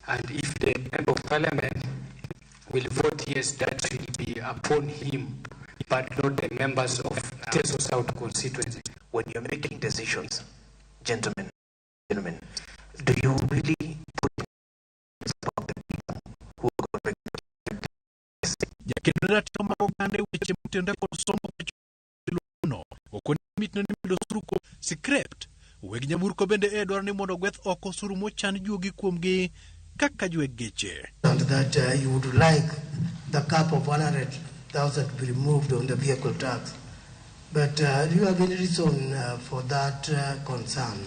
And if the member of parliament will vote yes, that will be upon him, but not the members of Teso South constituency. When you're making decisions, gentlemen, gentlemen, do you really put about the people who are going to Jakedo ne ratiro mag oganda e weche motenore kod somo no okone mitne ni medo osuru kuom script. Weg nyamburko bende e dwaro ni mondo ogweth oko osuru mochan juogi kuomgi kaka jweg geche. And that you would like the cap of 100,000 to be removed on the vehicle tax. But do you have any reason for that concern?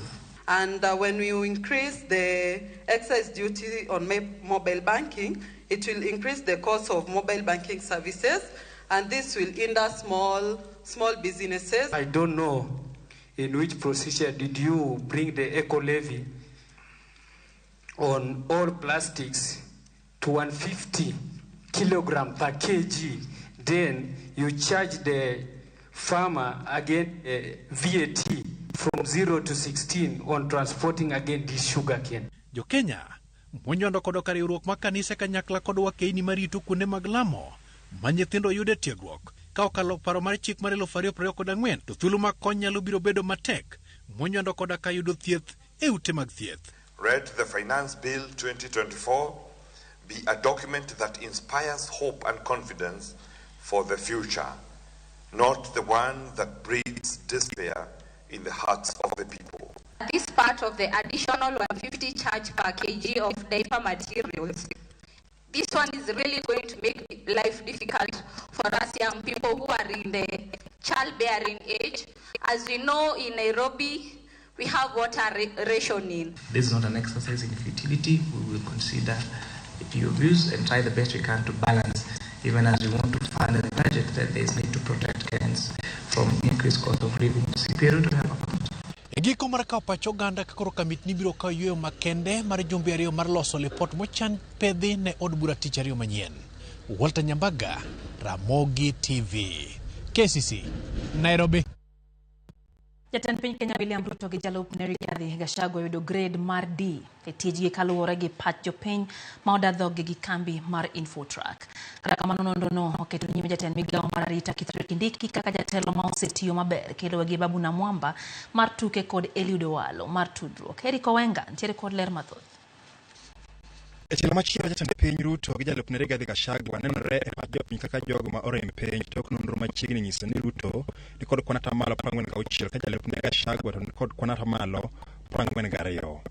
And when we increase the excise duty on mobile banking, it will increase the cost of mobile banking services, and this will hinder small businesses. I don't know in which procedure did you bring the eco levy on all plastics to 150 kilogram per kg. Then you charge the farmer again VAT from 0 to 16 on transporting again this sugar cane. Jo-Kenya monywando kodo ka riwruok mag kanise kanyakla kod wakeini marito kuonde mag lamo ma nyithindo yude tiegruok ka okalo paro mar chik mar 2024 to thuolo mag kony nyalo biro bedo matek monywando koda ka yudo thieth e ute mag thieth. Let the Finance Bill 2024 be a document that inspires hope and confidence for the future, not the one that breeds despair in the hearts of the people. This part of the additional 150 charge per kg of diaper materials, this one is really going to make life difficult for us young people who are in the childbearing age. As we know, in Nairobi, we have water rationing. This is not an exercise in futility. We will consider your views and try the best we can to balance, even as we want to fund the budget, that there is need to protect Kenyans from increased cost of living. CPA to have a E giko mar kawo pach oganda ka koro kamitni biro kawo yueyo makende mar jumbe ariyo mar loso lipot mochan pedhi ne od bura tich ariyo manyien. Walter Nyambaga, Ramogi TV, KCC, Nairobi. Jatend piny Kenya William Ruto gi jalupne Rigathi Gachagua oyudo grade mar D e tijgi kaluwore gi pach jopiny ma oda dhoggi gi kambi mar Infotrack. Kata kamano nonrono oketo nyime jatend migawo mar arita Kithure Kindiki kaka jatelo ma osetiyo maber kelo gi Babu Namwamba mar tuke kod Eliud Owalo mar tudruok. Eric Owenga ntiere kod ler mathoth. E tielo machielo jatend piny Ruto gi jalupne Rigathi Gachagua nenore e pach jopiny kaka jogo ma orem piny tok nonro machiegni nyiso ni Ruto ni kod kwan atamalo 46 ka jalupne Gachagua to ni kod kwan atamalo 42.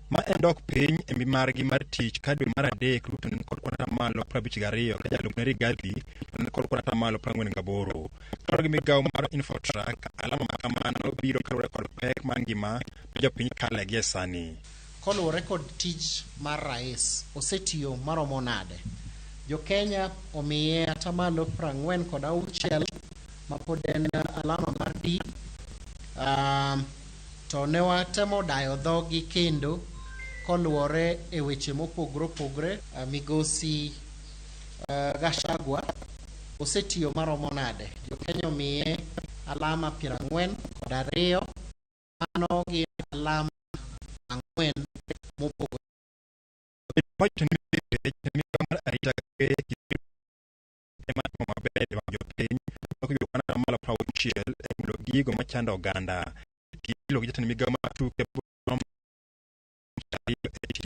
Ma en dok piny e mbi margi mar tich ka dwe mar adek Ruto ni kod kwan atamalo 52 ka jalupne Rigathi to ni kod kwan atamalo 48. Kaluwore gi migawo mar Infotrack, alama ma kamano biro kaluwore kod pek mar ngima ma jopiny kale gie sani. Koluwore kod tich mar rais, osetiyo maromo nade? Jo-Kenya omiye atamalo 46 mapod en alama mar D. To ne watemo dayo dhogi kendo koluwore e weche mopogore opogore. Migosi Gachagua osetiyo maromo nade? Jo-Kenya omiye alama 42, mano gin alama 4 mopogore. Jatend migawo mar arita kwe ema timo maber e wang' jopiny tok yudo kwan atamalo 60 e mulo gigo machando oganda. Kilo gi jatend migawo mar tuke e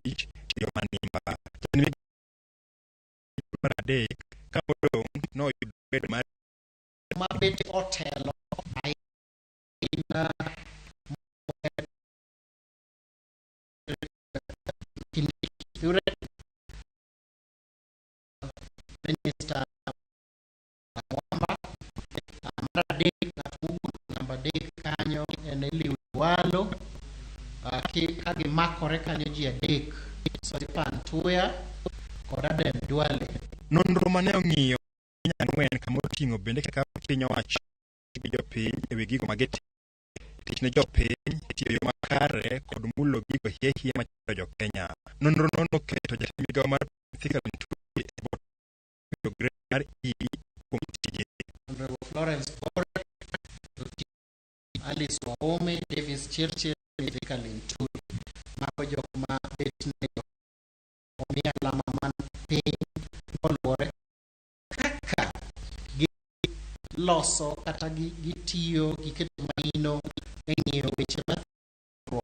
tich yo manimba. Jatend migawo mar adek ka odong' noyudo bedo mar mabende otelo ahinya Kithure, Minister Mwamba. Mar adek ng'at mowuok namba adek kanyo en Eliud Owalo. Ka gimakore kanyo ji adek, Soipan Tuya kod Aden Duale. Nonro mane ong'iyo piny ang'wen kama oting'o bende kaka piny owacho gi jopiny ewi gigo ma gitimo, tich ne jopiny, tiyo e yo makare kod mulo gigo hie hie machando jo-Kenya. Nonro no noketo jatend migawo mar Mithika Linturi e yudo grade mar E kuom tije. Honorable Florence Bore, Alice Wahome, Davis Chirchir, Mithika Linturi. Mago jok ma bet ne omi piny koluwore kaka giloso kata gitiyo giketo maino e ng'iyo weche mar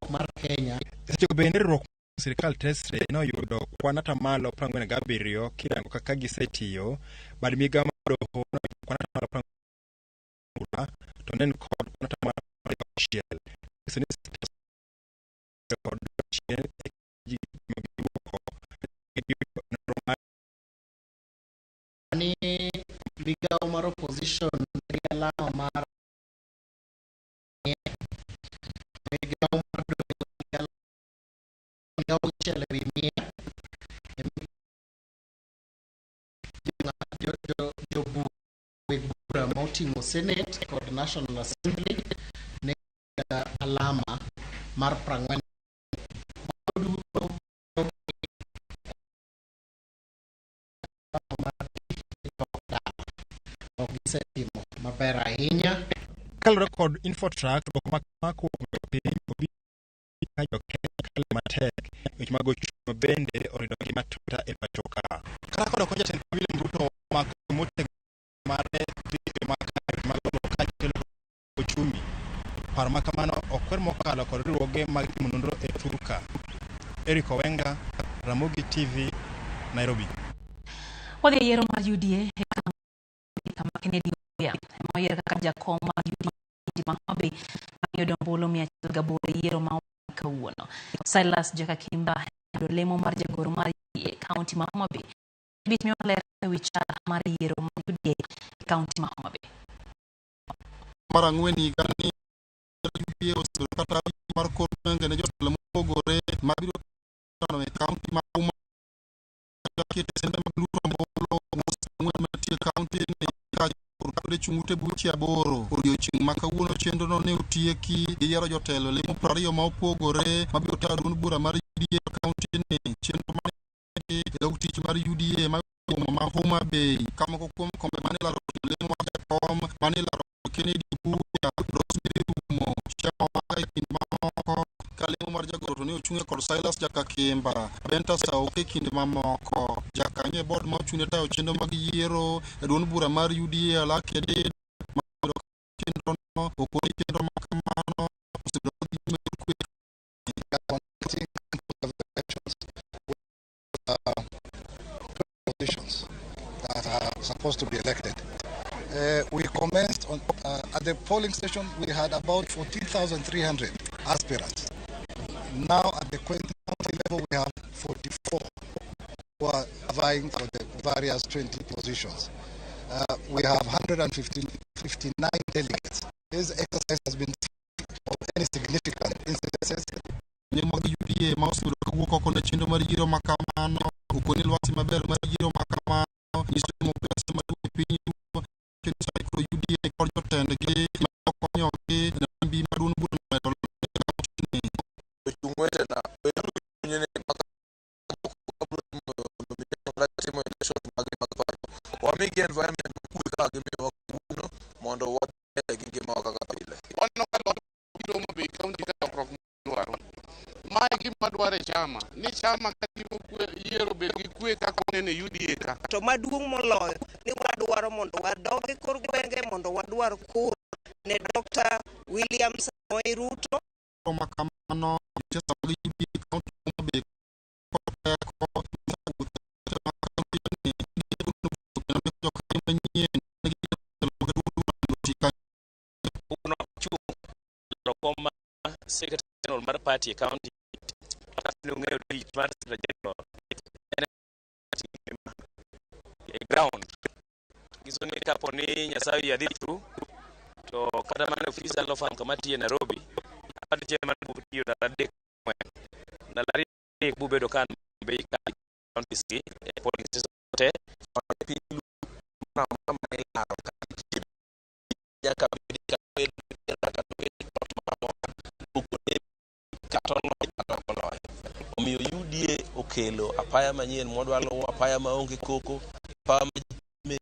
mar Kenya. Sechego bende riwruok mar sirkal Tesre noyudo kwan atamalo 47 kirango kaka gisetiyo. Bad migawo mar doho noyudo kwan atamalo 40 to ne en kod kwan atamalo 36. Nyiso ni sirkal kod dok chien e ji mag duoko giyudo nonro mar Ni migawo mar opposition nigi alama mar migawo mar doho nigi alama auchiel ewi mia Weg bura ma oting'o Senate kod National Assembly ne alama mar 40. Mago duto ok gisetimo maber ahinya. Kaluwore kod Infotrack, duoko ma kama kowuok e piny obiro ka jo-Kenya kale matek weche mag ochumi bende orido ngima tuta e pacho ka. Kata kod oko jatend piny William Ruto omako motegno mare dhi e makare mag dongruok kaachiel kod ochumi. Paro ma kamano okwer mokalo kod riwruoge mag timo nonro e thurka. Eric Owenga, Ramogi TV, Nairobi. Wadhi e yiero mar UDA e kaunti kama Kennedy Obuya ema oyier kaka jakom mar UDA e ma Homa Bay bang' yudo ombulu 108 e yiero ma otim kawuono. Silas Jakakimba yudo lemo mar jagoro mar UDA e kaunti ma Homa Bay. Bit miwa ler e wi chal mar yiero mar UDA e kaunti ma Homa Bay. Mar ang'wen higa ni UDA osebedo kata mar kor gwenge ne jotelo mopogore mabiro tano e kaunti ma Homa Bay sende mag luto ombulu ang'wen mantie e kaunti ni kaachiel kod chung' ute buche aboro. Odiochieng' ma kawuono chenrono ne otieki gi yiero jotelo lemo 20 ma opogore mabiro tayo duond bura mar UDA e kaunti ni. Chenro mane e dog tich mar UDA ma boma ma Homa Bay ka moko kuom kombe mane ilaro lemo mar jakom mane ilaro Kennedy Obuya, Rosemary Rumo, Shema Wanga e kind mamoko ka lemo mar jagoro to ne ochung'e kod Silas Jakakimba, Benta Saoke e kind mamoko. Jakanyo e board ma ochung'ne tayo chenro mag yiero e duond bura mar UDA Alaki Adede ma obedo ka chenrono okoni chenro ma kamano osebedo ka dhi nyime e yor kwe Positions that are supposed to be elected. We commenced on, at the polling station, we had about 14,300 aspirants. Now at the county level, we have 44 who are vying for the various 20 positions. We have 159 delegates. This exercise has been of any significant incidences. Jokanyo mag UDA ma osebedo kawuok oko ne chenro mar yiero ma kamano okoni lwasi maber mar yiero ma kamano nyiso demokrasia maduong' e piny Luo kendo sani koro UDA kod jotendgi ma konyogi e mbi ma duond burano omedo e kaontini. Jochung' wetena, beduru gi chuny ni maka wabiro timo nomination kata timo elections mag mag pacho. Wamigi environment mokwe kaka gimiyowa kawuono mondo wadhi mbele gi ngimawa kaka pile. Waneno ka biro Homa Bay County ka lokruok dwaro. Ma e gima dwaro e chama, ni chama ka timo kwe, yiero bed gi kwe kaka waneno e UDA ka. To maduong' moloyo ni wadwaro mondo wadog e kor gwenge mondo wadwar kura ne Dr. William Samoei Ruto. Ma kamano, josiasa mag UDA e kaunti ma Homa Bay kod teko nosewuotho e mag kaunti ni kendo ndiko jokanyo manyien ne gin jotelo mag duond bura mondo oti kanyo. Kawuono achung' laro kom ma Secretary General mar party e county. Ne ung'eyo tich mar Secretary General en e ground. Nyiso ni kapo ni Nyasaye oyie adhi through to kata mana e ofisa law firm kama atiye Nairobi apani chieng' mar tiyo ndalo adek ang'wen. Ndalo ariyo bubedo ka an Bay ka counties gi e polling station te. Piny Luo moro amora ma ilaro ka nitie nyaka bed kata bed kata bed plot moro amora opogore kata oloyo kata ok oloyo. Omiyo UDA okelo apaya manyien mwadwa luwo, apaya maonge koko, apaya ma ji pime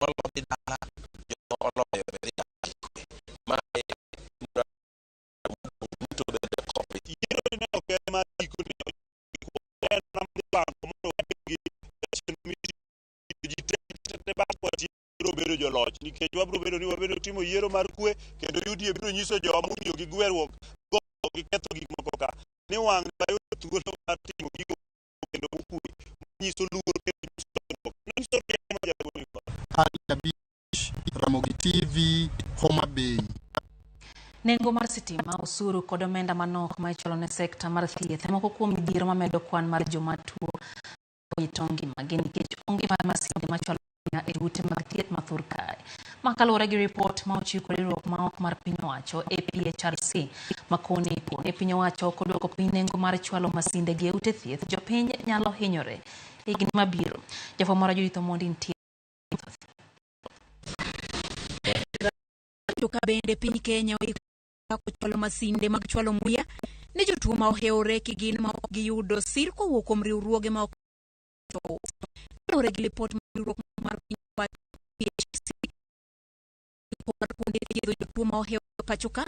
molo dhi dala, joma oloyo be dhi dala gi kwe. Ma e gima duto bende copy. Yiero ni ne ok en mar gikone, en mana mar pango mondo wabed gi chenro. joloch nikech wabiro bedo ni wabedo timo yiero mar kwe kendo UDA biro nyiso jowa motiyo gi gweruok go gi ketho gik moko ka ni wang' wayudo thuolo mar timo gigo kendo mokwe nyiso luor kendo nyiso dongruok nyiso rieko ma jaluo nigo. Ali Abich, Ramogi TV, Homa Bay. Nengo mar sitima, osuru kod omenda manok ma ichulo ne sekta mar thieth e moko kuom midhiero mamedo kwan mar joma tuo wito ngimagi nikech onge mar masinde machwalo e ute mag thieth ma thur kae. Ma kaluwore gi ripot ma ochiw kod riwruok ma ok mar piny owacho APHRC ma koni e piny owacho ok odwoko piny nengo mar chwalo masinde gi e ute thieth, jopiny nyalo hinyore higni mabiro. Jafwambo marwa Judith Omondi nitie To ka bende piny Kenya oikore chwalo masinde mag chwalo muya ne jotuo ma ohewore kigin ma ok giyudo sir kowuok kuom riwruoge ma ok kaluwore gi lipot mar riwruok mar piny owacho PHC mar kuonde thiedho jotuo ma ohewore pacho ka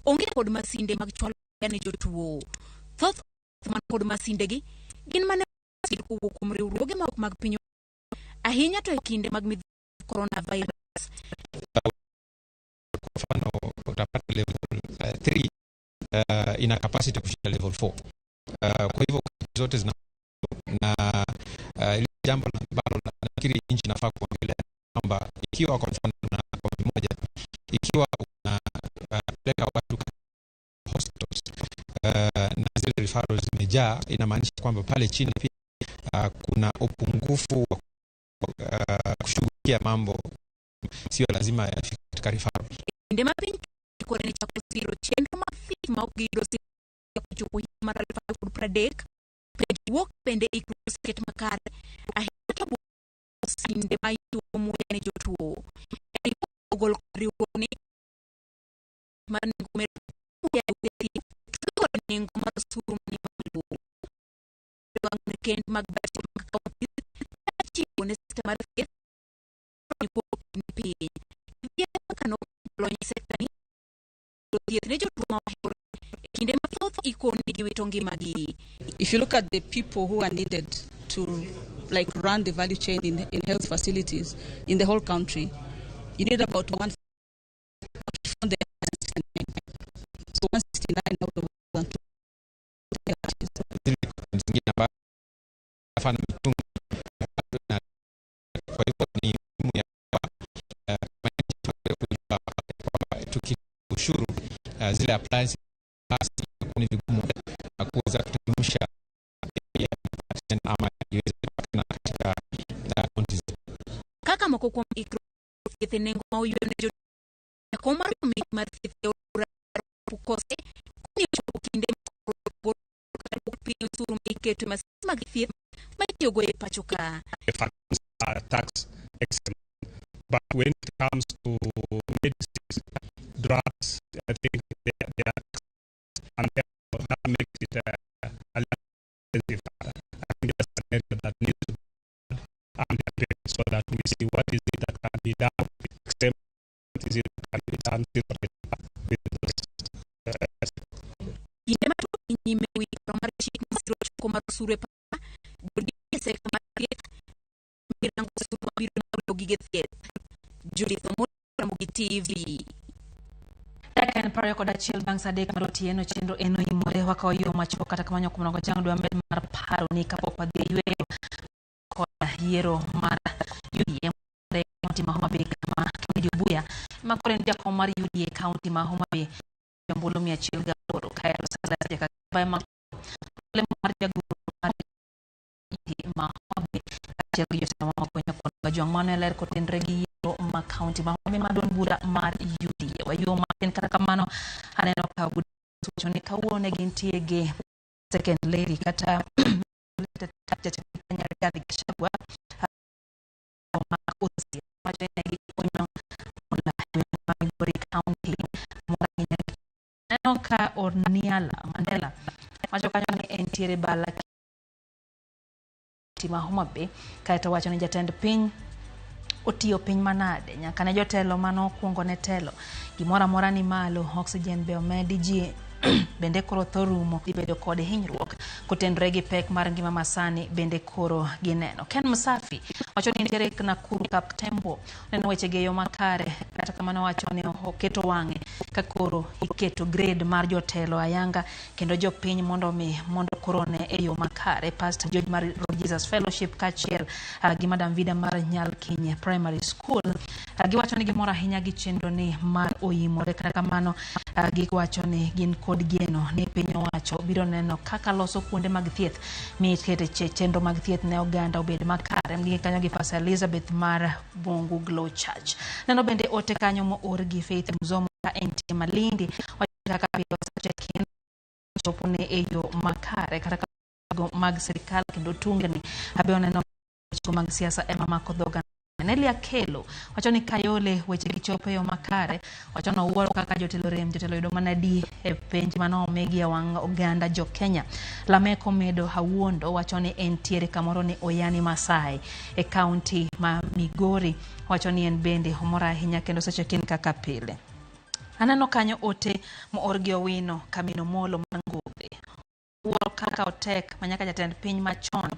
onge kod masinde mag chwalo muya ne jotuo. Thoth man kod masindegi gin mane kowuok kuom riwruoge ma ok mag piny ahinya to e kinde mag midhiero coronavirus. Kwa mfano utapata level 3 ina capacity kushinda level 4. Kwa hivyo zote zina na ile jambo ambalo nafikiri nchi inafaa kuangalia kwamba ikiwa kwa mfano na kaunti moja ikiwa unapeleka watu hospitals na zile referrals zimejaa, inamaanisha kwamba pale chini pia kuna upungufu wa kushughulikia mambo, sio lazima yafike katika referral. Kinde ma piny kore ne chako siro chenro mag thieth ma ok giyudo sir kochopo higa mar 2030, penj wuok bende ikruok oseket makare ahinya to masinde ma ichiwo muya ne jotuo. E ripot ogol kod riwruogni mar nengo medo muya e ute thieth tudo kod nengo mar osuru mani malo. Kend mag budget mag counties chiwo ne sekta mar thieth ni piny. Dhier kaka lony e sekta ni thieth ne jotuo ma ohewore e kinde mathoth ikoni giwito ngimagi. If you look at the people who are needed to like run the value chain in health facilities in the whole country, you need about one from the so 169 out of 120. Zile zingine ambazo mfano mitungi na kwa hivyo ni muhimu ya kujua kwamba tukiushuru zile appliances basi ni vigumu kuweza kuteremsha bei ya ama iweze kupatikana katika kaunti zetu. Kaka moko kuom ikruok thieth e nengo ma oywe ne jotuo jakom mar komiti mar thieth e Pukose konyo chopo kinde ma duoko piny osuru ma iketo e masinde mag thieth ma itiyogo e pacho ka. Vaccines are tax exempt. But when it comes to medicines, drugs, I think they are taxed, and therefore that makes it a little expensive. I think that's an area that needs to be and addressed so that we see what is it that can be done, except what is it that can be done with those. Kinde ma dhi nyime wi paro mar chik masiro choko mar osuru e pacho jodich e sekta mar thieth mirango osuru mabiro malo gige thieth. Judith Omondi, Ramogi TV. Dakika en 21 bang' saa 3 mar otieno chenro en oimore wakawo yo machuok kata kamano kuom nogo jang dwa med mar paro ni kapok wadhi e yweyo kod yiero mar UDA e kaunti ma Homa Bay kama Kennedy Obuya ma koro en jakom mar UDA kaunti ma Homa Bay ombulu 108 kaeto Silas Jakagaba ema lemo mar jagoro mar UDA ma Homa Bay kaachiel gi jotelo mamoko nyakono Kajwang' mano e ler kotenre gi yiero ma kaunti ma Homa Bay ma duond bura mar UDA wayuo matin kata kamano aneno ka wacho ni kawuono ne gintie gi second lady kata jatend Kenya Rigathi Gachagua ma OCS wacho ni ne gikonyo ma Migori County moro ahinya aneno ka Oniala Mandela wacho kanyo ni entiere bala ma Homa Bay kaeto wacho ni jatend piny otiyo piny manade nyaka ne jotelo mane okwongo ne telo gimoro amora ni malo oxygen be omedi ji bende koro tho rumo dhi bedo kod hinyruok kotenore gi pek mar ngima masani bende koro gineno Ken Msafi Wacho ni nitiere Nakuru Kaptembo neno weche gi e yo makare, kata kamano wacho ni oketo wang'e ka koro iketo grade mar jotelo ayanga kendo jopiny mondo mi mondo koro ne e yo makare. Pastor George mar Road Jesus Fellowship kaachiel gi Madam Vida mar Nyalkinye Primary School giwacho ni gimor ahinya gi chenro ni mar oimore, kata kamano giwacho ni gin kod geno ni piny owacho biro neno kaka loso kuonde mag thieth mikete chenro mag thieth ne oganda obed makare. Gin kanyo gi Pastor Elizabeth mar Bungu Glow Church. Neno bende ote kanyo moor gi Faith Mzomo ka entie Malindi, wacho kaka pile osecheck chopo ne e yo makare kata go mag sirikal kendo tungni abe oneno weche mag siasa ema mako dhoga. Nelly Akelo wacho ni Kayole weche gichopo e yo makare, wacho ni owuoro kaka jotelo rem, jotelo yudo mana di e penj mane omigi e wang' oganda jo Kenya. Lamek Omedo Awuondo wacho ni entiere kamoro ni Oyani Masai e kaunti ma Migori, wacho ni en bende omor ahinya kendo seche kin kaka pile. Aneno kanyo ote moor gi Owino Kamino Molo mar Ngube. Wuoro kaka otek ma nyaka jatend piny machon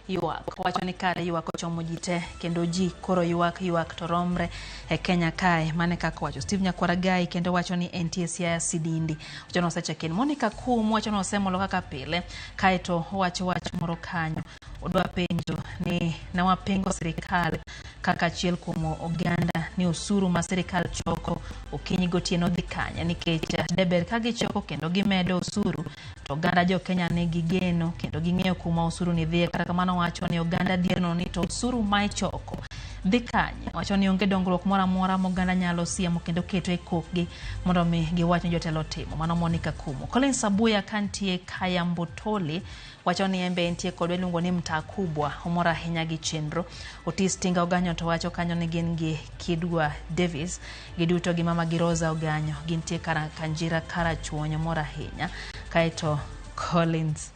ywak. Owacho ni kare ywak ochomo ji te kendo ji koro ywak ywak to romre e Kenya kae. Mane kaka owacho. Steve Nyakwaragai kendo wacho ni entie Siaya Sidindi. Wacho ni osecheck in. Monica Kum wacho ni osemolo kaka pile. Kaeto owacho wach moro kanyo. Odwa penjo ni ne wapingo sirikal kaka achiel kuom oganda ni osuru ma sirikal choko okinyi gotieno dhi kanye, nikech deber ka gichoko kendo gimedo osuru to oganda jo Kenya nigi geno kendo ging'eyo kuma osuru ni dhiye. Kata kamano wacho ni oganda dhier nono ni to osuru ma ichoko dhi kanye. Wacho ni onge dongruok moro amora ma oganda nyalo siemo kendo keto e kokgi mondo mi giwach ni jotelo otimo. Mano Monica Kumo. Collins Abuya kantie Kayambutoli wacho ni en be entie kodwa iluongo ni Mtaa Kubwa, omor ahinya gi chenro. Otis Tinga Oganyo to wacho kanyo ni gin gi Kidwa Davis, giduto gi mama gi Rosa Oganyo, gintie Kanjira Karachuonyo, omor ahinya. Kaeto Collins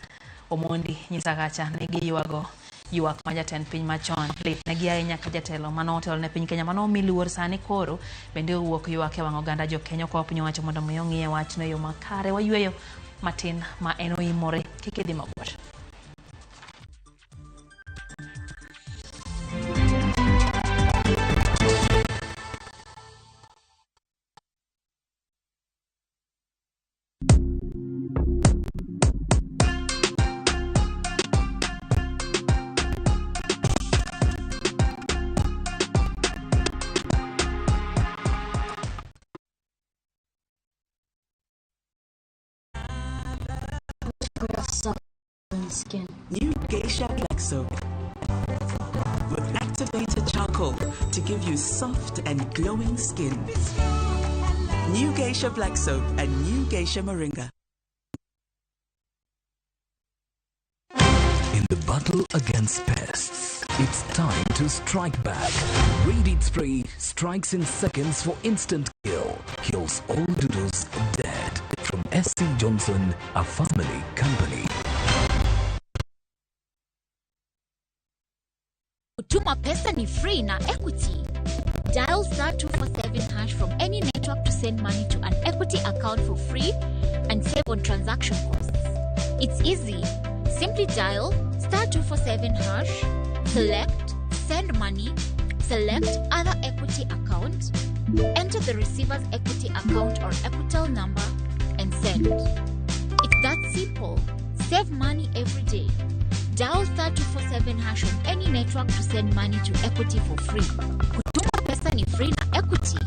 Omondi nyisa kacha ni giywago ywak ma jatend piny machon lit negi ahinya ka jatelo mane otelo ne piny Kenya mane omi luor sani koro bende owuok ywak e wang' oganda jo Kenya okwayo piny owacho mondo mi ong'iye wachno e yo makare. Wayweyo matin ma en oimore kik idhi mabor. Skin. New Geisha Black Soap with activated charcoal to give you soft and glowing skin. New Geisha Black Soap and New Geisha Moringa. In the battle against pests, it's time to strike back. Raid Spray strikes in seconds for instant kill. Kills all doodles dead. From SC Johnson, a family company. Kutuma pesa ni free na Equity. Dial star 247 hash from any network to send money to an Equity account for free and save on transaction costs. It's easy. Simply dial star 247 hash, select send money, select other Equity account, enter the receiver's Equity account or Equitel number, and send. It's that simple. Save money every day. Dial star 247 hash on any network to send money to Equity for free. Kutuma pesa ni free na Equity.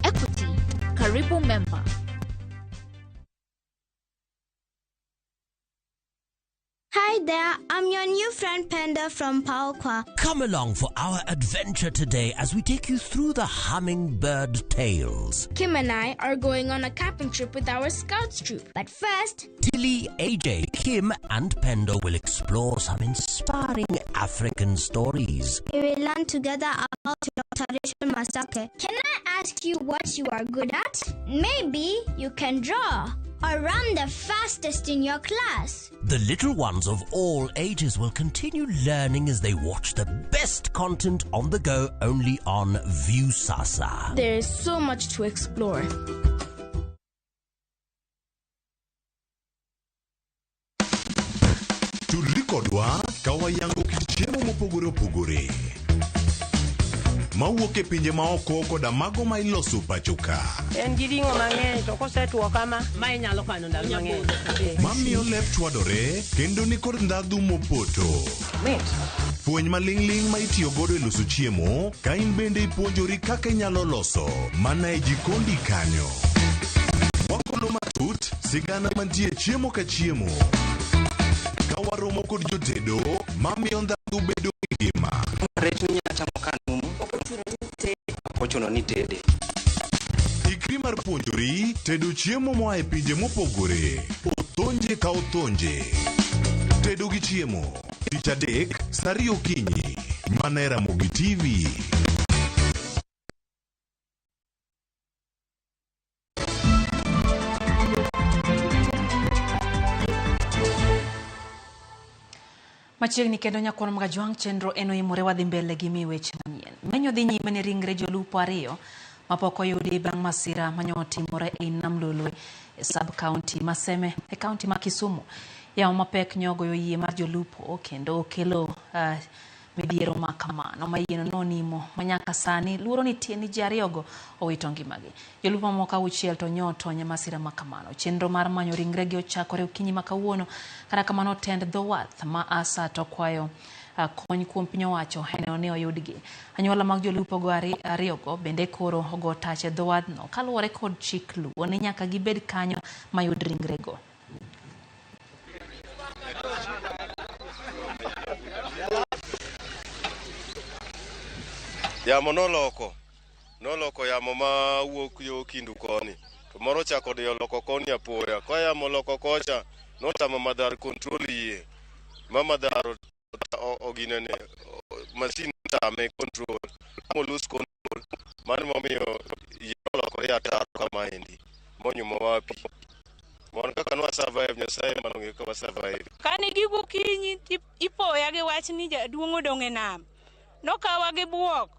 Equity, karibu member. Hi there, I'm your new friend Penda from Paokwa. Come along for our adventure today as we take you through the hummingbird tales. Kim and I are going on a camping trip with our scouts troop. But first, Tilly, AJ, Kim, and Pendo will explore some inspiring African stories. We will learn together about Dr. Rachel Masake. Can I ask you what you are good at? Maybe you can draw or run the fastest in your class. The little ones of all ages will continue learning as they watch the best content on the go only on Viusasa. There is so much to explore. Tuli kodwa ka wayango kit chiemo mopogore opogore. mawuok e pinje maoko koda mago ma iloso pacho ka. En gi ring'o mang'eny to kosetwo kama, ma inyalo kano ndalo mang'eny. Mamiyo lep chwadore kendo nikod ndhadhu mopoto. Mit. Fweny maling'ling' ma itiyo godo e loso chiemo ka in bende ipuonjori kaka inyalo loso mana e jikondi kanyo. Wagolo matut sigana mantie chiemo ka chiemo. Ka waromo kod jotedo mamiyo ndhadhu bedo gi ngima. Rech minyalo chamo ka numu, ok ochuno ni tede. Ikri mar puonjori tedo chiemo moa e pinje mopogore. Othonje ka othonje. Tedo gi chiemo. Tich adek, saa ariyo okinyi. Mana e Ramogi TV. Machiegni kendo nyakwar Mgajwang' chenro en oimore wadhi mbele gi mi weche manyien. Menyo dhi nyime ne ringre jolupo ariyo mapok oyudi bang' masira mane otimore ei Nam Lolwe e sub county ma Seme e county ma Kisumu. Yamo mapek nyogoyo yie mar jolupo kendo okelo midhiero ma kamano ma yieno nonimo ma nyaka sani luoro nitie ni ji ariyogo owito ngimagi. Jolupo mamoko auchiel to nyo otony e masira ma kamano. Chenro mar manyo ringregi ochakore okinyi ma kawuono. Kata kamano tend dho wath ma ASA to kwayo kony kuom piny owacho e neno ni oyudgi. Anyuola mag jolupo go ariyogo bende koro ogo tach e dho wadhno kaluwore kod chik Luo ni nyaka gibed kanyo mayud ringrego. Yamo noloko yamo ma wuok yo Kindu koni, to moro ochako diyo loko koni apoya. Ka yamo oloko kocha, notamo Madhar control yie, ma Madhar oginene, masin tame control, mo lose control, mano momiyo yie nolokore ataro kamaendi, monyumowa pi. Mon kaka nwa survive, Nyasaye ema nong'eyo kaka wa survive. Kane gigokinyi ipoya gi wach ni jaduong' odong' e nam. Nokawa gi buok.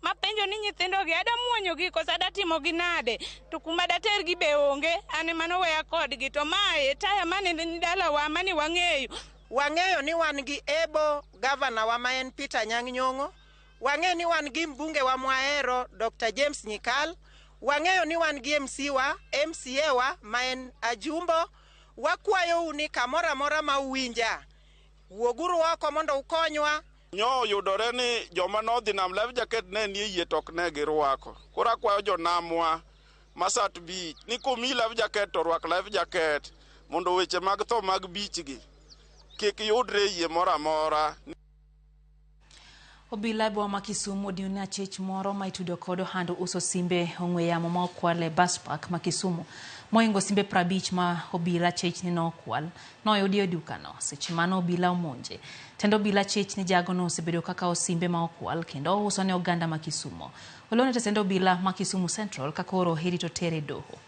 Mapenjo ni nyithindogi ada muonyogi koso ada timogi nade, to kuma datergi be onge, an ema noweya kodgi. To mae taya mane ni dalawa mane wang'eyo. Wang'eyo ni wan gi Ebo gavana wa ma en Peter Anyang' Nyong'o. Wang'eyo ni wan gi mbunge wa mwahero Dr. James Nyikal. Wang'eyo ni wan gi MC wa, MCA wa ma en Ajumbo. Wakwayou ni kamoro amora ma uwinja, wuoguru oko mondo ukonywa. Nyo oyudore ni joma nodhi nam life jacket ne nie yie to ok ne girwako. Koro akwayo jonamwa ma Sat Beach ni komiyi life jacket to rwak life jacket mondo weche mag tho mag beach gi kik yudre e yie moro amora. Obila e boma ma Kisumu odino achich moro ma itudo kod ohand uso simbe ong'we yamo ma okwal e bus park ma Kisumu. Mohingo simbe 50 ma obila chechni nokwal noyudi e dukano seche mane obila omonje. Tend obila chechni jagono osebedo kaka osimbe ma okwal kendo ouso ne oganda ma Kisumu. Olone tesend obila ma Kisumu Central ka koro irito tere doho.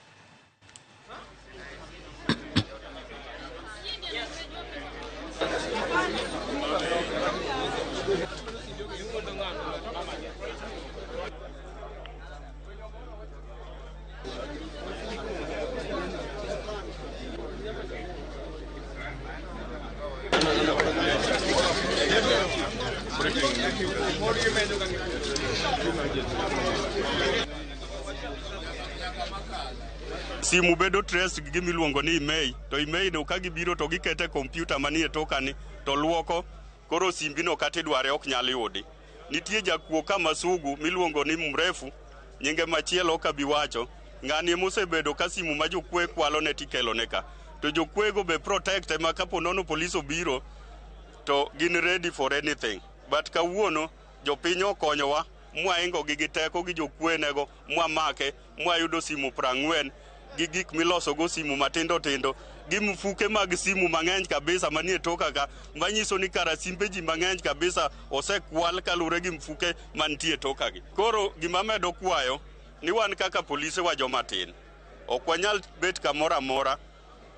Simu bedo traced gi gima iluongo ni email, to email no ka gibiro to gikete e kompyuta manie tokani to luoko, koro simbino kata idware ok nyal yudi. Nitie jakuo ka Masugu miluongo ni Mrefu, nyinge machielo ok abi wacho, ng'ani ema osebedo ka simu ma jokwe kwalo ne tikelone ka. To jokwego be protect ma kapo nono polis obiro to gin ready for anything. But kawuono jopiny okonyowa mwaingo gi teko gi jokwenego mwamake mwayudo simu 40 gi gik milosogo simu matindo tindo gi mfuke mag simu mang'eny kabisa manie toka ka, manyiso ni kara simbe ji mang'eny kabisa osekwal kaluwore gi mfuke mantie toka gi. Koro gima medo kwayo ni wan kaka polise wa joma tin ok wanyal bet kamoro amora,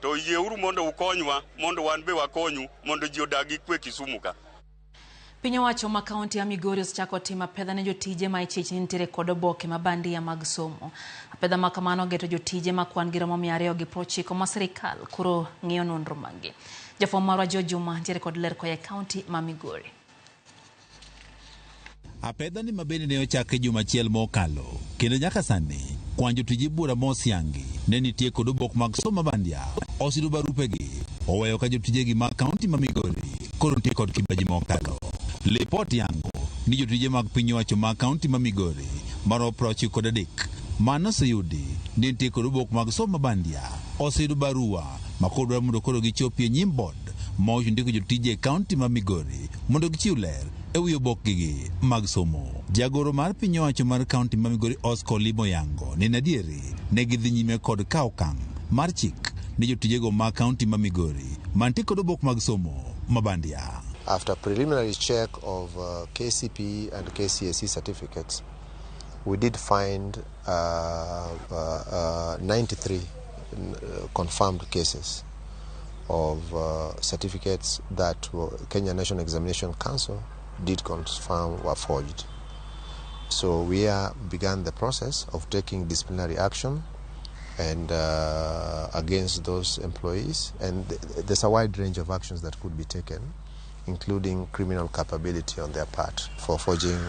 to yieuru mondo ukonywa mondo wan be wakonyu mondo ji odag gi kwe Kisumu ka. Piny owacho ma kaunti ya Migori osechako timo apedha ne jotije ma ichich ni nitiere kod oboke ma bandia mag somo. Apedha ma kamano ogeto jotije ma kwan gi romo 290 ma sirikal koro ng'iyo nonro maggi. Jafwambo marwa Joe Juma nitiere kod ler koa e kaunti ma Migori. Apedha ni mabende ne ochak e juma achiel mokalo kendo nyaka sani kwan jotije bura mosiangi ne nitie kod obok mag somo bandia oseyudo barupegi oweyo ka jotijegi mag kaunti ma Migori koro nitie kod kibaji mokalo. Lipot yango ni jotije mag piny owacho mag kaunti ma Migori maromo 93 mano oseyudi ni nitie kod obok mag somo bandia oseyudo barua ma koro dwaro mondo koro gichopi e nyim board ma ndiko jotije e kaunti ma Migori mondo gichiw ler e wi obokgigi mag somo. Jagoro mar piny owacho mar kaunti ma Migori Oscar Olimo yango ni nadieri ne gidhi nyime kod kawo okang' mar chik ne jotijego mag kaunti ma Migori mantie kod obok mag somo ma bandia. After preliminary check of KCPE and KCSE certificates, we did find 93 confirmed cases of certificates that Kenya National Examination Council did confirm were forged. So we began the process of taking disciplinary action and against those employees, and there's a wide range of actions that could be taken, including criminal culpability on their part for forging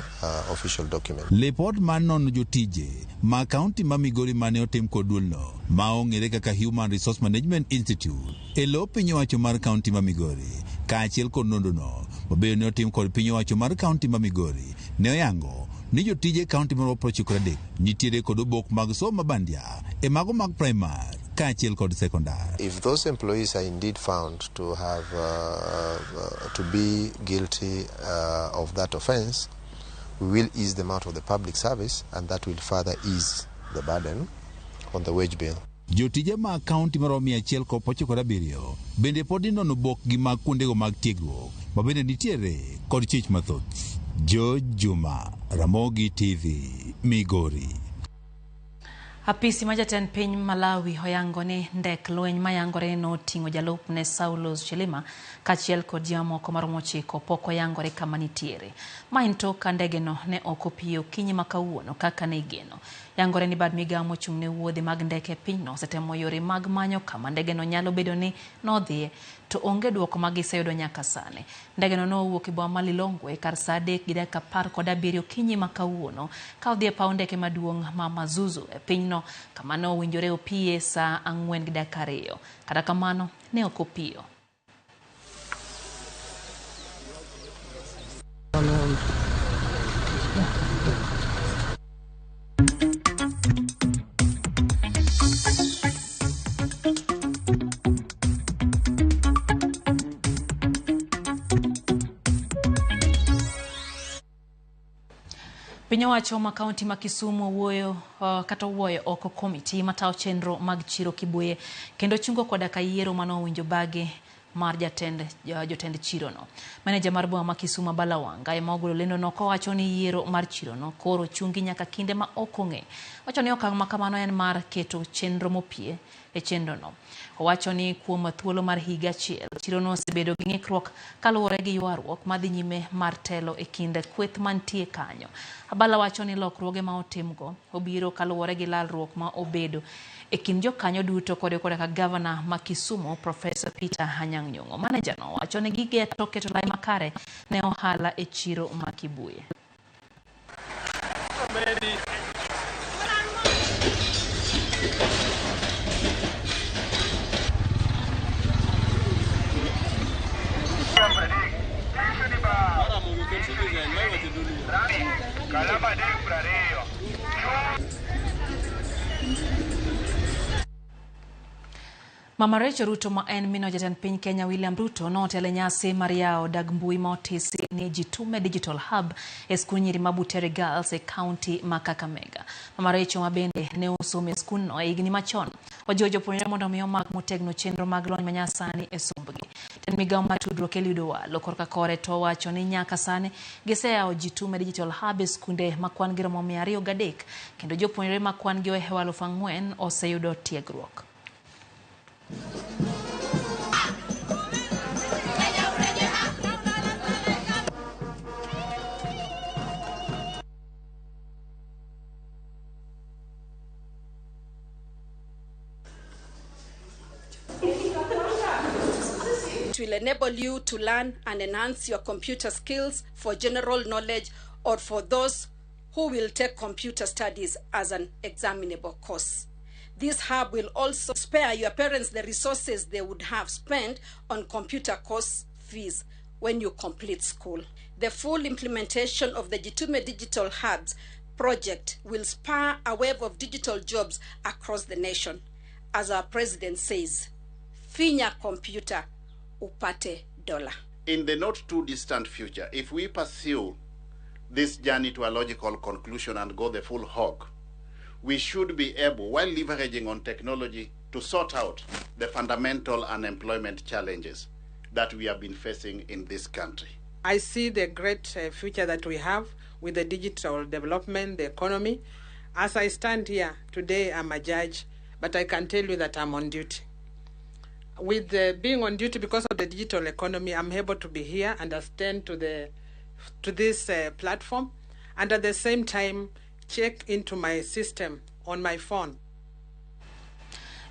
official documents. Lipot mar nono jotije ma kaunti ma Migori mane otim kod duolno ma ong'ere kaka Human Resource Management Institute e lo piny owacho mar kaunti ma Migori kaachiel kod nonrono mabeyo ne otim kod piny owacho mar kaunti ma Migori ne oyango ni jotije kaunti maromo 93 nitiere kod obok mag somo ma bandia e mago mag primar kaachiel kod sekondar. If those employees are indeed found to have to be guilty of that offense, we will ease them out of the public service, and that will further ease the burden on the wage bill. Jotije mag kaunti maromo 197 bende pod inono bokgi mag kuondego mag tiegruok ma bende nitiere kod chich mathoth. George Juma, Ramogi TV, Migori. Apisi ma jatend piny Malawi oyango ni ndek lweny mayangore noting'o jalupne Saulos Chilima kaachiel kod ji mamoko maromo 9 pok oyangore kama nitiere. Ma en tok ka ndegeno ne ok opiyo okinyi ma kawuono kaka ne igeno. Yangore ni bad migawo mochung' ne wuodhe mag ndeke e pinyno osetemo yore mag manyo kama ndegeno nyalo bedo ni nodhiye to onge duoko ma giseyudo nyaka sani. Ndegeno nowuok e boma ma Lilongwe kar saa 3:17 okinyi ma kawuono ka odhi e paw ndeke maduong' ma Mazuzu e pinyno kama ne owinjore opiye saa 4:02. Kata kamano ne ok opiyo. Piny owacho ma kaunti ma Kisumu owuoyo kata owuoyo oko komiti matayo chenro mag chiro Kibuye kendo chungo koda ka yiero mane owinjo bagi mar jotend chirono. Maneja mar boma ma Kisumu Abala Wanga ema ogolo lendono kowacho ni yiero mar chirono koro chungi nyaka kinde ma ok ong'e. Owacho ni okang' ma kamano en mar keto chenro mopie e chenrono. Owacho ni kuom thuolo mar higa achiel, chirono osebedo gi ng'ikruok kaluwore gi ywaruok madhi nyime mar telo e kind kweth mantie kanyo. Abala wacho ni lokruoge ma otimgo obiro kaluwore gi lalruok ma obedo e kind jokanyo duto kod koda ka gavana ma Kisumu Profesa Peter Anyang' Nyong'o. Maneja no wacho ni gigeto keto lai makare ne ohala e chiro ma Kibuye. Mama Rachel Ruto ma en mino jatend piny Kenya William Ruto notelo e nyasi mar yawo dag mbui ma otisi ni Jitume Digital Hub e skund nyiri ma Butere Girls e kaunti ma Kakamega. Mama Rachel ma bende ne osomo e skundno e higni machon ojiwo jopuonjre mondo mi omak motegno chenro mag lony manyasani e sombgi. Jatend migawo mar tudruok Eliud Owalo korka kore to owacho ni nyaka sani giseyawo Jitume Digital Hub e skunde ma kwan gi romo 203 kendo jopuonjre ma kwan gi ohewo 4,000 oseyudo tiegruok. It will enable you to learn and enhance your computer skills for general knowledge or for those who will take computer studies as an examinable course. This hub will also spare your parents the resources they would have spent on computer course fees when you complete school. The full implementation of the Jitume Digital Hubs project will spur a wave of digital jobs across the nation. As our president says, finya computer, upate dollar. In the not too distant future, if we pursue this journey to a logical conclusion and go the full hog, we should be able, while leveraging on technology, to sort out the fundamental unemployment challenges that we have been facing in this country. I see the great future that we have with the digital development, the economy. As I stand here today, I'm a judge, but I can tell you that I'm on duty. With being on duty because of the digital economy, I'm able to be here and attend to this platform, and at the same time check into my system on my phone.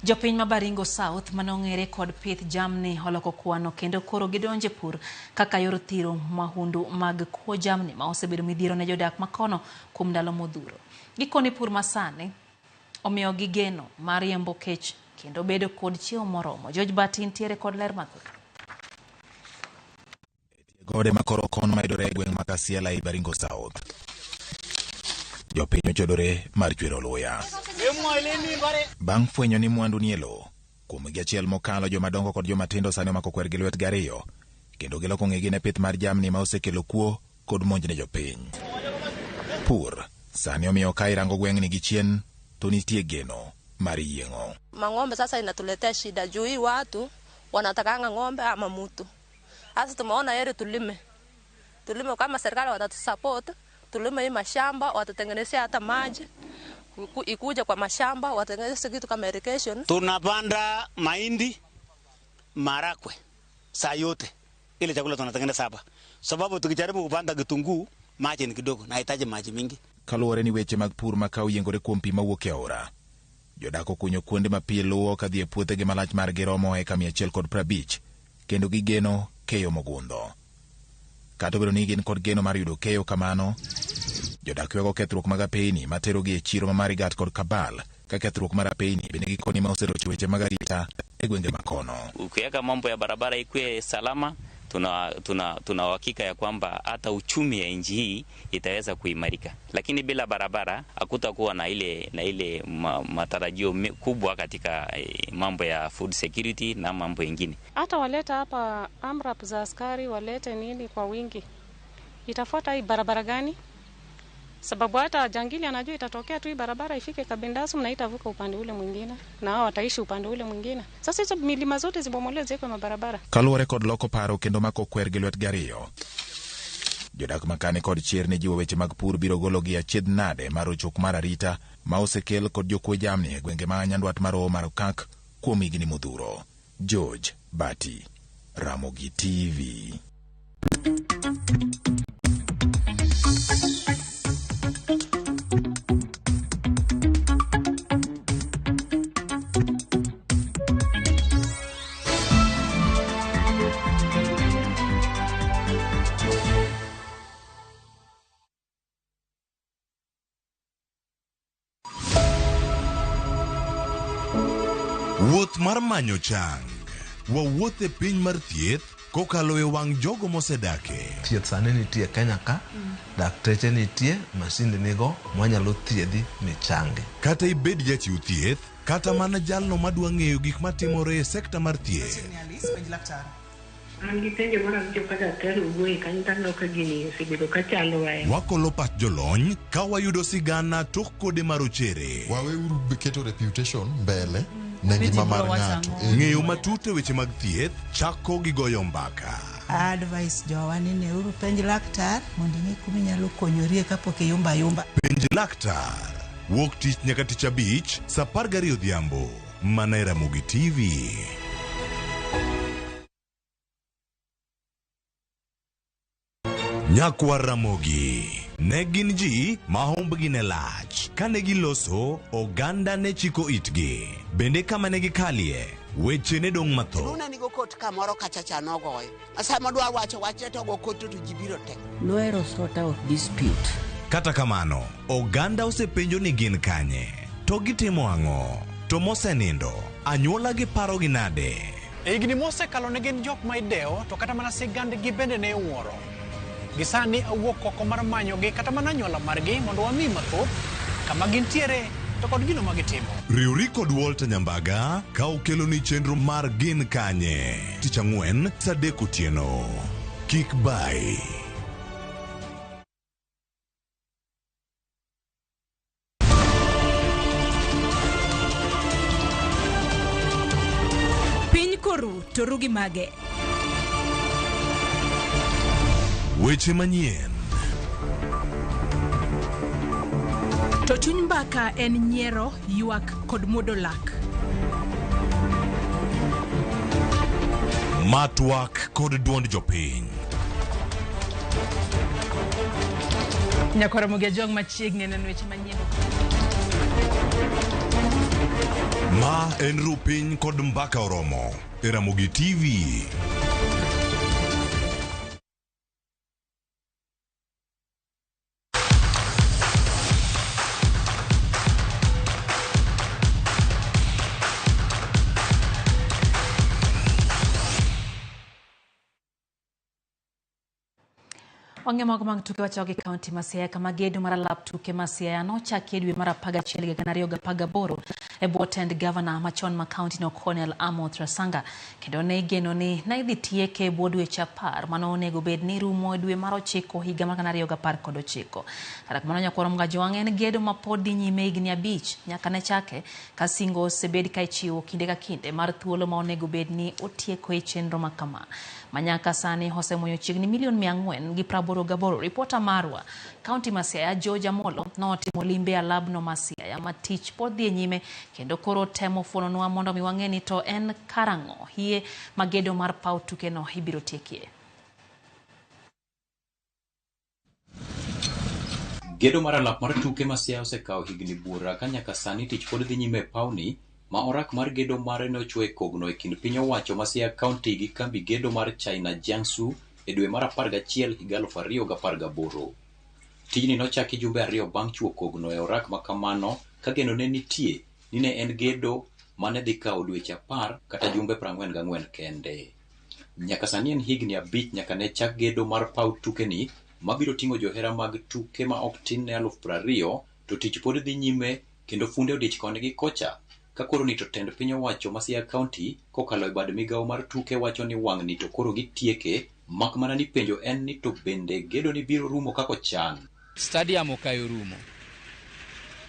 Jopiny ma Baringo South manong'ere kod pith jamni oloko kwano kendo koro gidonje pur kaka yor thiro mahundu mag kuo jamni ma osebedo midhiero ne jodak makono kuom ndalo modhuro. Gikoni pur masani omiyo gi geno mar riembo kech kendo bedo kod chiemo moromo. George Bati ntiere kod ler mathoth. Gode makoro kono mayudore e gweng' ma Kasiala ei Baringo South. Jopiny ochodore mar chwero luya. Bang' fwenyo ni mwandu nie lowo, kuom higa achiel mokalo jomadongo kod jomatindo sani omako kwer gi lwetgi ariyo kendo giloko ng'egi ne pith mar jamni ma osekelo kuo kod monj ne jopiny. Pur sani omiyo ka irango gweng'ni gi chien to nitie geno mar yieng'o. Mang'ombe sasa inatuletea shida juu hii watu wanatakanga ng'ombe ama mutu. Sasa tumeona heri tulime. Tulime kama serikali watatusupport, tulime hii mashamba, watatengenezea hata maji. Ikuja kwa mashamba, watengeneze kitu kama irrigation. Tunapanda mahindi, marakwe, saa yote. Ile chakula tunatengeneza hapa. Sababu tukijaribu kupanda kitunguu, maji ni kidogo, nahitaji maji mingi. Kaluwore ni weche mag pur ma ka oyiengore kuom pi mawuok e aora. Jodak okunyo kuonde ma pi luwo kadhi e puothegi malach margi romo eka 150 kendo gigeno keyo mogundho. Kata obedo ni gin kod geno mar yudo keyo kamano, jodak ywago kethruok mag apeyni materogi e chiro ma Marigat kod Kabal, ka kethruok mar apeyni bende gikoni ma oserocho weche mag arita e gwenge makono. Ukiweka mambo ya barabara ikuwe salama, tuna uhakika ya kwamba hata uchumi ya nchi hii itaweza kuimarika. Lakini bila barabara hakutakuwa na ile matarajio kubwa katika mambo ya food security na mambo mengine. Hata waleta hapa amrap za askari walete nini kwa wingi. Itafuata hii barabara gani? Sababu hata jangili anajua itatokea tu hii barabara ifike Kabindasu na itavuka upande ule mwingine na hao wataishi upande ule mwingine. Sasa hizo milima zote zibomolewe ziwekwe mabarabara. Kaluwore kod loko paro kendo mako kwer gi lwetgi ariyo. Jodak makane kod chir ne jiwo weche mag pur biro gologi achiedh nade mar rochruok mar arita ma osekel kod jokwe jamni e gwenge ma nyandwat mar Hoho mar Okak kuom higni modhuro. George Bati, Ramogi TV. Wuoth mar manyo chang. Wawuoth e piny mar thieth kokalo e wang' jogo mosedake. Thieth sani nitie Kenya ka, dakteche nitie, masinde nigo, mwanyalo thiedhi michangi. Kata ibed jachiw thieth, kata mana jalno madwa ng'eyo gik matimore e sekta mar thieth. An gi penjo moro awinjo ka daktari owuoye kanyo to aneno ka gini osebedo ka chando ahinya. Wakolo pach jolony ka wayudo sigana tok kode marochere. Waweuru keto reputation mbele ne ngima mar ng'ato. Ng'eyo matut e weche mag thieth chako gi goyo mbaka. Advice jowa ni neuru penj laktar mondo ing'e kuma inyalo konyorie kapok iyumba ayumba. Penj laktar. Wuok tich nyaka tich abich saa 12 odhiambo mana e Ramogi TV. Nyakwar Ramogi ne gin ji ma hombgi ne lach. Kane giloso, oganda ne chiko itgi. Bende kama ne gikalie, Weche ne dong' mathoth. Luna nigo kot kamoro kacha cha nogoyo. Sama odwa wacho wachne to ogo kot to ji biro te. Nohero sort out dispute. Kata kamano, oganda osepenjo ni gin kanye, to gitimo ang'o, to mosenindo, anyuola gi parogi nade? E higni mosekalo ne gin jok ma idewo to kata mana sigandgi bende ne iwuoro. Gi sani awuok oko mar manyogi kata mana anyuola margi mondo wami mathoth kama gintiere to kod gino ma gitimo. Riwri kod Walter Nyambaga ka okeloni chenro mar Gin Kanye tich ang'wen saa 3 otieno. Kik bayi. Piny koru to ru gi mage. Weche manyien. To chuny mbaka en nyiero, ywak kod muodo lak. Ma twak kod duond jopiny. Nyakwar Ramogi Ajwang' machiegni neno weche manyien. Ma en ru piny kod mbaka oromo e Ramogi TV. Wang'e mago mag tuke wachogo e kaunti ma Siaya kama gedo mar alap tuke ma Siaya nochaki e dwe mar 11 higa 2018 e bwo tend gavana machon ma kaunti no Cornel Amoth Rasanga, kendo ne igeno ni ne idhi tieke e bwo dweche 10 mano onego bed ni rumo e dwe mar 9 higa mar 2019. Kata kamano nyakwar Mgajwang' en gedo ma pod dhi nyime higni 5 nyaka ne chake ka singo osebed ka ichiwo kinde ka kinde mar thuolo ma onego bed ni otieko e chenro ma kama. Manyaka sani osemuoyo chiegni milion 488. Ripota marwa kaunti ma Siaya George Amolo notimo limbe alabno ma Siaya ma tich pod dhi nyime kendo koro temo fuononwa mondo mi wang'e ni to en karang'o hie ma gedo mar paw tukeno ibiro tiekie. Gedo mar alap mar tuke ma Siaya osekawo higni buora ka nyaka sani tich pod dhi nyime e pawni ma orak mar gedo mare ne ochwo e kogno e kind piny owacho ma Siaya County gi kambi gedo mar China Jiangsu e dwe mar 11 higa 2018. Tijni nochaki jumbe 2 bang' chwo kogno e orak ma kamano ka geno ne nitie ni ne en gedo mane dhi kawo dweche 10 kata jumbe 44 kende. Nyaka sani en higni 5 nyaka ne chak gedo mar paw tukeni mabiro ting'o johera mag tuke ma ok tin ne 20,000 to tich pod dhi nyime kendo funde odich koni gi kocha. Ka koro ni to tend piny owacho ma Siaya County kokalo e bad migawo mar tuke wacho ni wang'ni to koro gitieke, mak mana ni penjo en ni to bende gedo ni biro rumo kaka ochan. Stadium okayo rumo.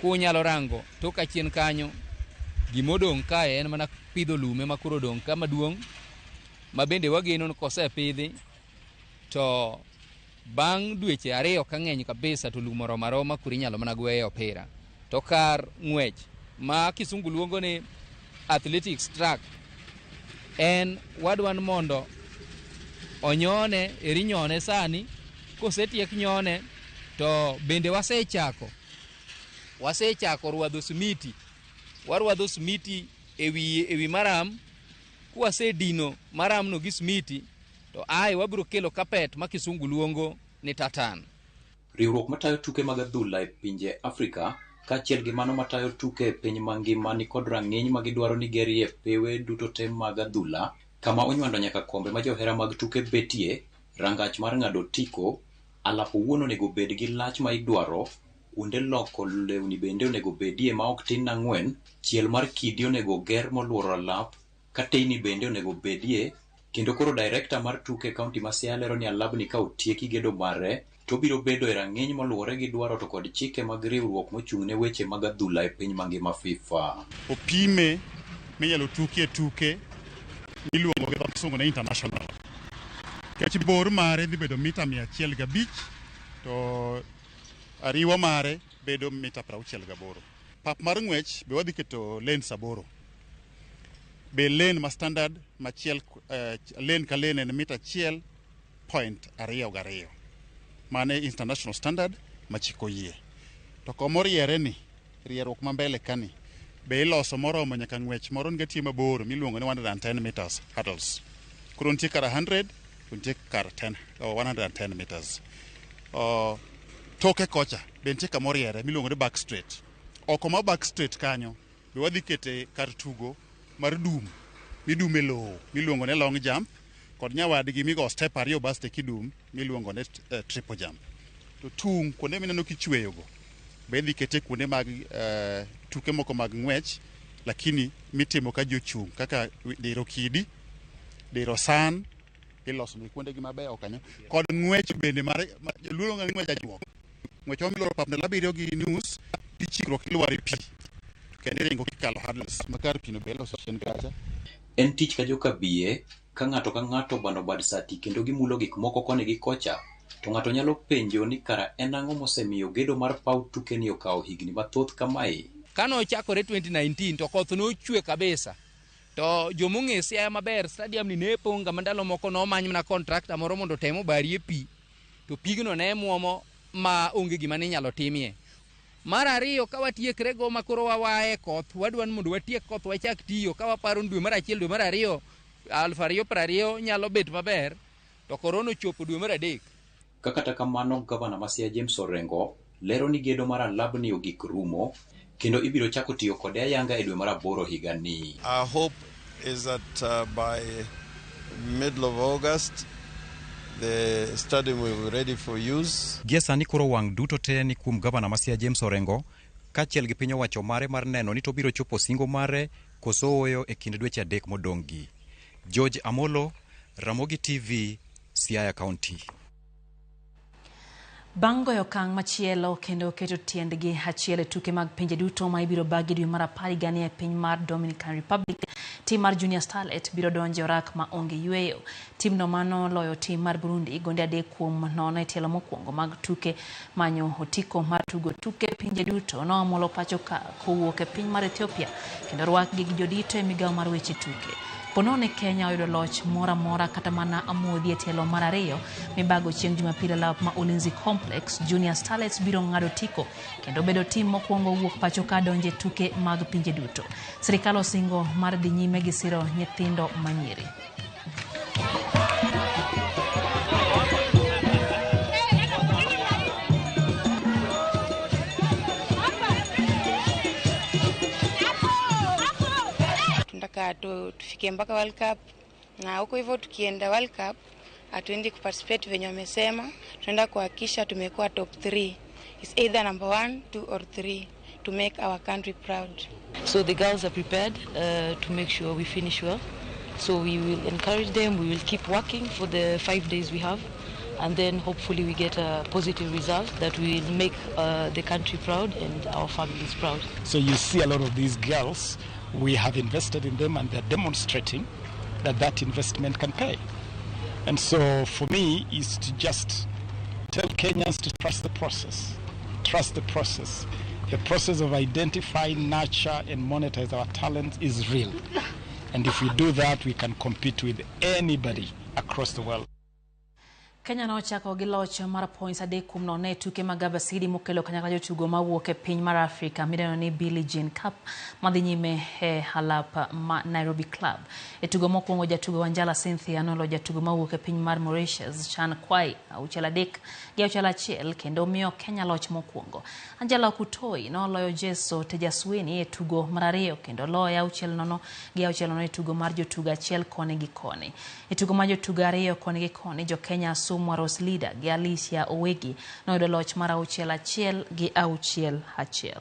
Kunyalo rango tok achien kanyo, gimodong' kae en mana pidho lume ma koro odong' ka maduong' ma bende wageno ni kosepidhi to bang' dweche 2 ka ng'eny kabisa to lum oromo aroma koro inyalo mana gweye opira. To kar ng'wech ma kisungu luongo ni athletics track en wadwa ni mondo onyone, eri nyone sani, kosetiek nyone to bende wasechako rwadho simiti. Warwadho simiti ewi maram, kwasedino maramno gi simiti to ae wabiro kelo carpet ma kisungu luongo ni tartan. Riwruok matayo tuke mag adhula e pinje Afrika kaachiel gi mano matayo tuke e piny mangima ni kod rang'iny ma gidwaro ni gerie pewe duto te mag adhula kama onywando nyaka kombe ma johera mag tuke betie, rangach mar ng'ado otiko, alap owuon onego bed gi lach ma idwaro, kuonde loko lewni bende onego bedie ma ok tin 4, chiel mar kidi onego ger moluoro alap, ka teyni bende onego bedie, kendo koro director mar tuke e kaunti ma Siaya lero ni alabni ka otieki gedo mare to biro bedo e rang'iny moluwore gi dwaro to kod chike mag riwruok mochung' ne weche mag adhula e piny mangima FIFA. Opime minyalo tukie tuke miluongo gi dho kisungu ni international. Nikech bor mare dhi bedo mita 105 to ariwa mare bedo mita 68. Pap mar ng'wech be wadhi keto lanes 8. Be lane ma standard machiel, lane ka lane en mita 1.22. Mane international standard ma chik oyie. To komoriere ni, rieruok ma mbele kani, Be iloso moromo nyaka ng'wech moro nitie mabor miluongo ni 110 meters hurdles. Koro nitie kar 100 to nitie kar 10, oh, 110 meters. Toke kocha be nitie kamoriere miluongo ni back straight. Oko ma back straight kanyo be wadhi kete kar tugo mar dum midume lowo miluongo ni long jump kod nyawadgi migo step ariyo basto kidum miluongo ni triple jump. To tung' kuonde mineno kichweyogo be idhi kete kuonde mag tuke moko mag ng'wech lakini mitimo ka ji ochung' kaka diro kidi, diro san, iloso ne kuondegi mabeyo kanyo kod ng'wech bende mar joluo luongo ni ng'wech ajuok. Ng'wech ma miloro pap ndalo abiriyo gi nus tichikruok ilwar e pi kendo iringo kikalo hurdles ma kar pino be iloso chien kacha. En tich ka joka biye ka ng'ato ka ng'ato obano bad sati kendo gimulo gik moko koni gi kocha to ng'ato nyalo penjo ni kara en ang'o mosemiyo gedo mar paw tuke ni okawo higni mathoth kamae. Kane ochakore 2019 to koth nochwe kabisa. To jomong'e Siaya maber, stadium ni ne pong' kama ndalo moko nomany mana contractor moro mondo otem obarie pi. To pigno ne muomo ma onge gima ne inyalo timie. Mar ariyo, ka watiekre go ma koro wawaye koth, wadwa ni mondo watiek koth wachak tiyo, ka waparo ni dwe mar achiel, dwe mar ariyo, 2020 nyalo bet maber, to korona ochopo dwe mar adek. Ka kata kamano, gavana ma Siaya James Orengo lero ni gedo mar alabni ogik rumo kendo ibiro chako tiyo kode ayanga e dwe mar aboro higani. Our hope is that by middle of August the stadium will be ready for use. Gie sani koro wang' duto te ni kuom gavana ma Siaya James Orengo kaachiel gi piny owacho mare mar neno ni to obiro chopo singo mare koso ooyo e kind dweche adek modong' gi. George Amolo, Ramogi TV, Siaya County. Bang' goyo okang' machielo kendo keto tiendgi achiel e tuke mag pinje duto ma ibiro bagi dwe mar apar higani e piny mar Dominican Republic, tim mar Junior Starlet biro donjo e orak ma onge yueyo. Timno mano loyo tim mar Burundi gonde 3-0 e tielo mokwongo mag tuke manyo otiko mar tugo tuke pinje duto noamolo pacho ka kowuok e piny mar Ethiopia kendo rwakgi gi jodito e migawo mar weche tuke. Pono ne Kenya oyudo loch moro amora kata mana amodhi e tielo mar ariyo mibago chieng' Jumapil e lap ma Ulinzi Complex, Junior Starlets biro ng'ado otiko kendo bedo tim mokwongo wuok pacho ka donjo e tuke mag pinje duto. Sirikal osingo mar dhi nyime gi siro nyithindo manyiri. Tunataka tufike mpaka World Cup, na huko hivyo tukienda World Cup hatuendi kuparticipate venye wamesema, tunaenda kuhakikisha tumekuwa top 3. It's either number 1, 2 or 3 to make our country proud. So the girls are prepared to make sure we finish well. So we will encourage them, we will keep working for the 5 days we have, and then hopefully we get a positive result that will make the country proud and our families proud. So you see a lot of these girls, we have invested in them and they're demonstrating that that investment can pay. And so for me is to just tell Kenyans to trust the process. Trust the process. The process of identifying, nurture, and monetize our talents is real. And if we do that, we can compete with anybody across the world. Kenya nochako gi loch mar points 3-0 e tuke mag Abasidi mokelo kanyakla jotugo mawuok e piny mar Afrika midendo ni Billie Jean Cup madhi nyime e alap ma Nairobi Club. E tugo mokwongo jatugo Wanjala Cynthia noloyo jatugo mawuok e piny mar Mauritius Chan Kwai 6-3 gi 6-1 kendo miyo Kenya loch mokwongo. Angela Okutoi noloyo Jeso Tejaswini e tugo mar ariyo kendo loye 6-0 gi 6-0 e tugo mar jotugo achiel koni gi koni. E tugo mar jotugo ariyo koni gi koni jo Kenya Sumwa Roslida gi Alicia Owegi noyudo loch mar 6-1 gi 6-1.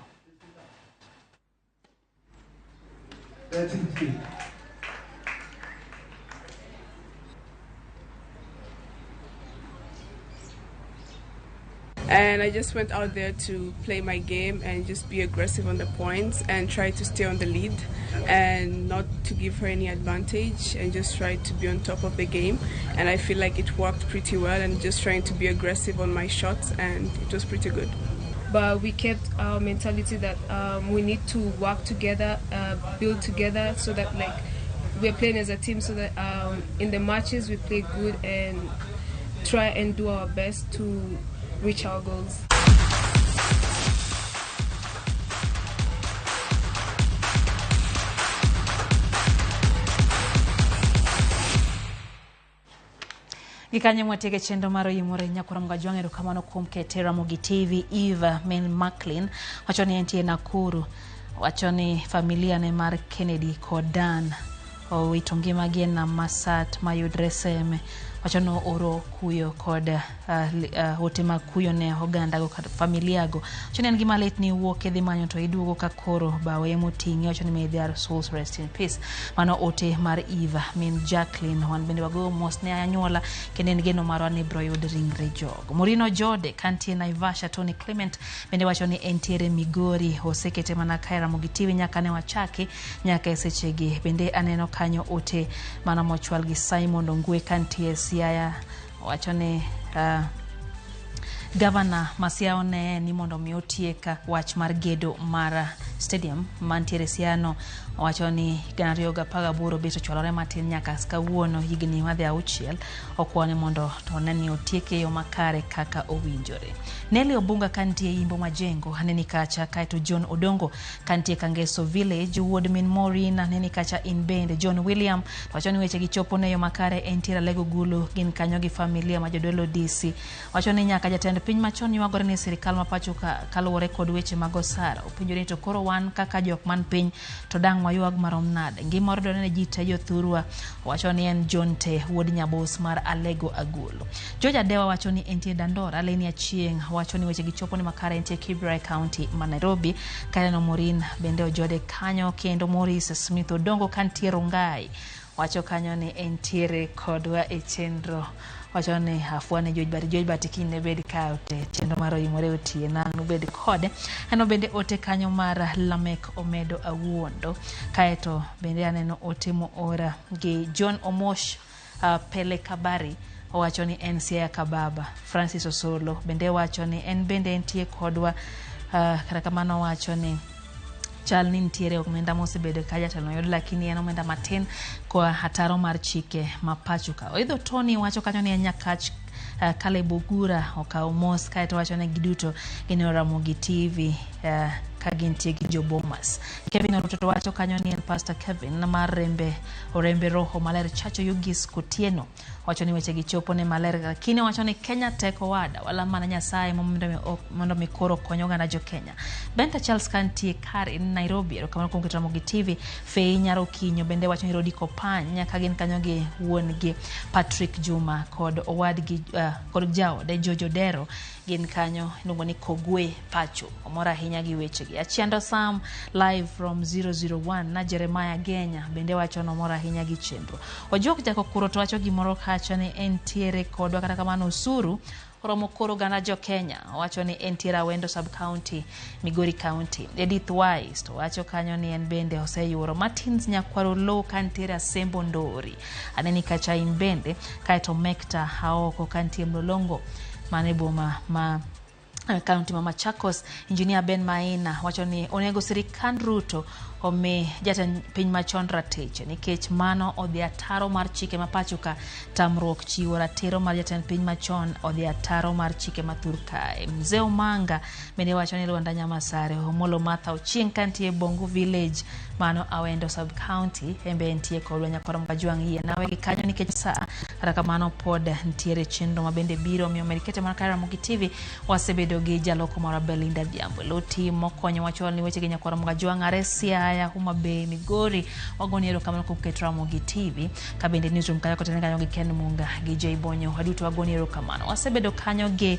And I just went out there to play my game and just be aggressive on the points and try to stay on the lead and not to give her any advantage and just try to be on top of the game. And I feel like it worked pretty well, and just trying to be aggressive on my shots, and it was pretty good. But we kept our mentality that we need to work together, build together, so that like we're playing as a team, so that in the matches we play good and try and do our best to reach our goals. Gikanyo mwatieke chenro mar Oyimore Nyakwar Mgajwang', erokamano kuom kete Ramogi TV. Eva Min Macklin wacho ni entie Nakuru, wacho ni familia ne mar Kennedy kod Dan owito ngimagi e nam Masat mayudre Seme. Wacho ni oro kuyo kod ote mag kuyo ne oganda go kod familia go. Wacho ni en gima lit ni iwuok idhi manyo to iduogo ka koro bawe emoting'i. Wacho ni may their souls rest in peace. Mano ote mar Eva min Jacqueline. Wan bende wagoyo mos ne anyuola kendo en geno marwa ni bro yud ringre jogo. Morino Jode kantie Naivasha. Tony Clement bende wacho ni entiere Migori, osekete mana kae Ramogi TV nyaka ne wachaki nyaka e sechegi. Bende aneno kanyo ote mana mochwal gi Simon Ongwe kantie Siaya, wacho ni gavana ma Siaya one ni mondo mi otiek wach mar gedo mar stadium mantiere Siaya no. Owacho ni 2018 bet ochwalore matin nyaka kawuono, higni madhi 6, okwane mondo to one ni otieke e yo makare kaka owinjore. Nelly Obunga kantie Imbo Majengo aneni kacha, kaeto John Odongo kantie Kangeso Village, wuod min Maureen aneni kacha in bende. John William wacho ni weche gichopo ne yo makare, entiere Alego Gulu, gin kanyo gi familia ma jodolo DC. Wacho ni nyaka jatend piny machon ywagore ni sirikal ma pacho ka kaluwore kod weche mag osara. Openjore ni to koro wan kaka jok man piny to dang' waywag marom nade? Ngima oridore ne ji te jothurwa. Wacho ni en John Te wuod Nyabos mar Alego Agulu. George Adewa wacho ni entie Dandora. Leni Achieng' wacho ni weche gichopo ne makare, entie Kibra e county ma Nairobi. Kaneno Maureen bende ojode kanyo, kendo Maurice Smith Odongo kantie Rongai wacho kanyo ni entiere kodwa e chenro. Wacho ni afwane George Bati, George Bati kiny ne bed ka ote chenro mar Oyimore Otieno, ang' nubed kode. Aneno bende ote kanyo mar Lamek Omedo Awuondo. Kaeto bende aneno ote moora gi John Omosh Pele Kabari, owacho ni en Siaya Kababa. Francis Osolo bende wacho ni en bende entie kodwa, kata kamano owacho ni chal ni nitiere omenda mosebedo ka jatelo yudo, lakini en omenda matin koa ataro mar chike ma pacho ka. Oidho Tony wacho kanyo ni en Nyakach Caleb Ogura okawo mos, kaeto wacho ni giduto gineno Ramogi TV ka gintie gi jo Bomas. Kevin Oruto to wacho kanyo ni en Pastor Kevin mar Rembe Orembe Roho Maler Chacho Yugis Kotieno. Wacho ni weche gi chopo ne maler, lakini wacho ni Kenya tek owada wala mana Nyasaye mondo mi koro kony oganda jo Kenya. Benta Charles kantie kare Nairobi, erokamano kuom keto Ramogi TV. Fei Nyarokinyo bende wacho ni Rodi Kopany ka gin kanyo gi wuon gi Patrick Juma kod owadgi kod jaode Jojo Dero, gin kanyo iluongo ni Kogwe Pacho. Omor ahinya gi wechegi. Achiando Sam live from 001 na Jeremiah Genya bende wacho ni omor ahinya gi chenro. Ojok Jakokuro to wacho gimoro kacha ni entiere kodwa, kata kamano osuru oromo koro oganda jo Kenya. Owacho ni entiere Awendo sub county, Migori County. Edith Wise to wacho kanyo ni en bende oseyuoro. Martins Nyakwaro Low kantiere Asembo Ndori, aneni kacha in bende. Kaeto Mekta Aoko kantie Mlolongo mane boma ma kaunti ma Machakos. Engineer Ben Maina wacho ni onego sirikand Ruto omi jatend piny machon ratiche nikech mano odhi ataro mar chike ma pacho ka. Tamruok chiwo ratiro mar jatend piny machon odhi ataro mar chike ma thur kae. Mzee Omanga bende wacho ni Lwanda Nyamasare. Omolo Martha Ochieng kantie Bongo Village, mano Awendo sub county, embe entie kodwa. Nyakwar Mkajwang' yie nawe gi kanyo nikech saa, kata kamano pod nitiere chenro ma bende biro omiyo med kete mana kare Ramogi TV. Wasebedo gi jaloko marwa Belinda Adhiambo Loti mokonyo wacho ni weche gi Nyakwar Mkajwang' are Siaya, Homa Bay, Migori. Wagoni erokamano kuom keto Ramogi TV ka bende newsroom kanyo kotene kanyo gi Ken Munga gi Jay Bonyo, waduto wagoni erokamano. Wasebedo kanyo gi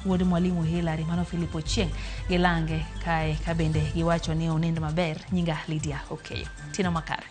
wuod mwalimu Hilary, mano Philip Ochieng gi Lange kae ka bende giwacho ni unind maber. Nyinga Lydia Okeyo. Tino makare.